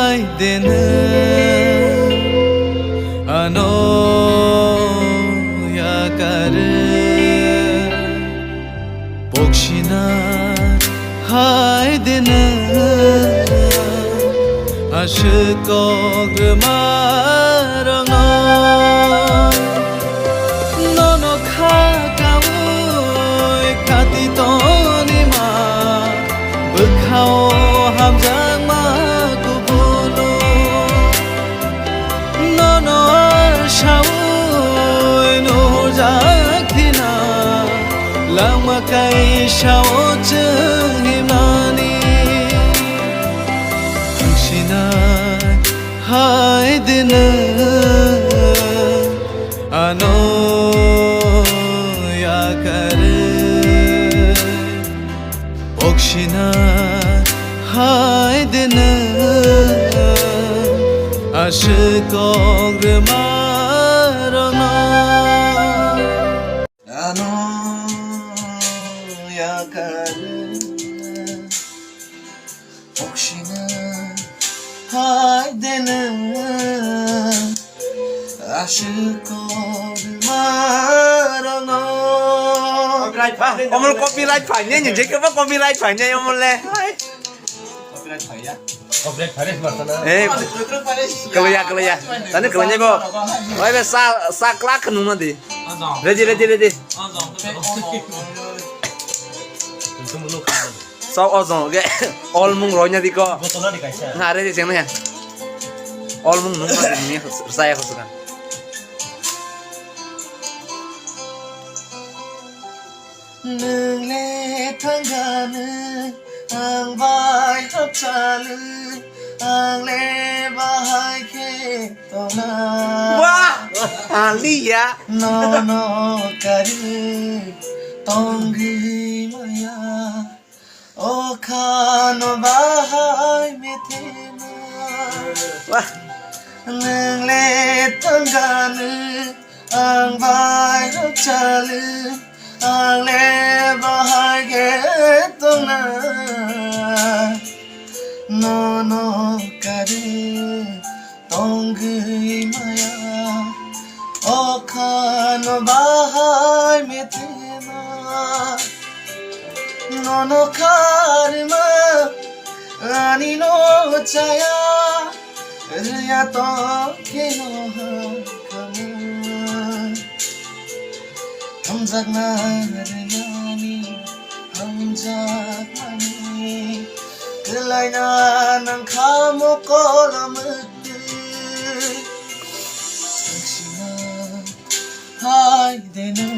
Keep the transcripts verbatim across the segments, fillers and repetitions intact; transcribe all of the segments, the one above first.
Hai dene ano yakare pokshina hai dene ashwk kok rwma rwngno. Nono kha kaui khati tonima, bwkhao hamjakma kubunu. Nono asaui nujak hina, langma kaisao chwng himani. Thangsinai hai dene ano yakare pokshina hai dene ashwk kok rwma rwngno. Ano yakare pokshina hai dene ashwk kok rwma rwngno. Bah, omol copyright phainai ni, jekebo copyright phainai omol le. Copyright phaiya. Copyright phai rw sima sana. Eh, kwlaiya, kwlaiya. Tani kwlainai bo. Oi be sa, sa klak nungma di. Ready, ready, ready. Sok ojong ge. Olmung roina di ko. Botol di kaisa. Nga ready cheng na ya. Olmung nungma di ni saya ko sukan. Nwng le thangani ang bai hapchali, ang le bahai khe tongna. Wah, aliya. Nono kari tongwi maya. O khano bahai methema. Wah. Nwng le thangani ang bai chali, ang le bahai khe tongna. Nono kari tongwi maya, o khano bahai methema. Nono kharma ani no chaya, rwya tongkhe no hakama. Hamjakna rwnani, hamjakmani, kwlaina nangkha mokol mwktwi. Sangsina hai dene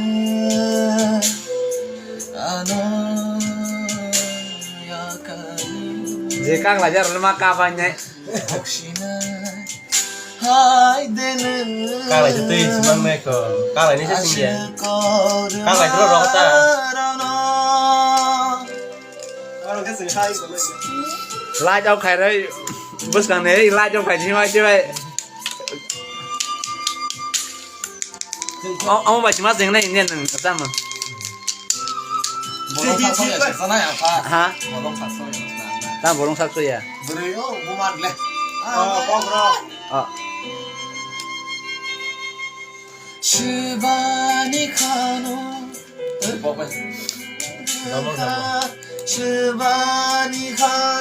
ano yakari. Je kang lajar ma ka banai. Sangsina Hai dene. Kalai se twi sumang nai ko. Kalai ni se sing ya. Kalai dro rok ta. Light off khai rai. Bwskang ni light off khai sini mai sini mai. Omo bai sima sing nai ni nang sama. Bolong sakso ya, sana ya, Pak. Ha? Bolong sakso ya, sana. Ta bolong sakso ya. Bwrwi o, bumat le. Ah, kok rok. Ah. Shivani khano. Kok bai. Bolong sakso. Shivani khano.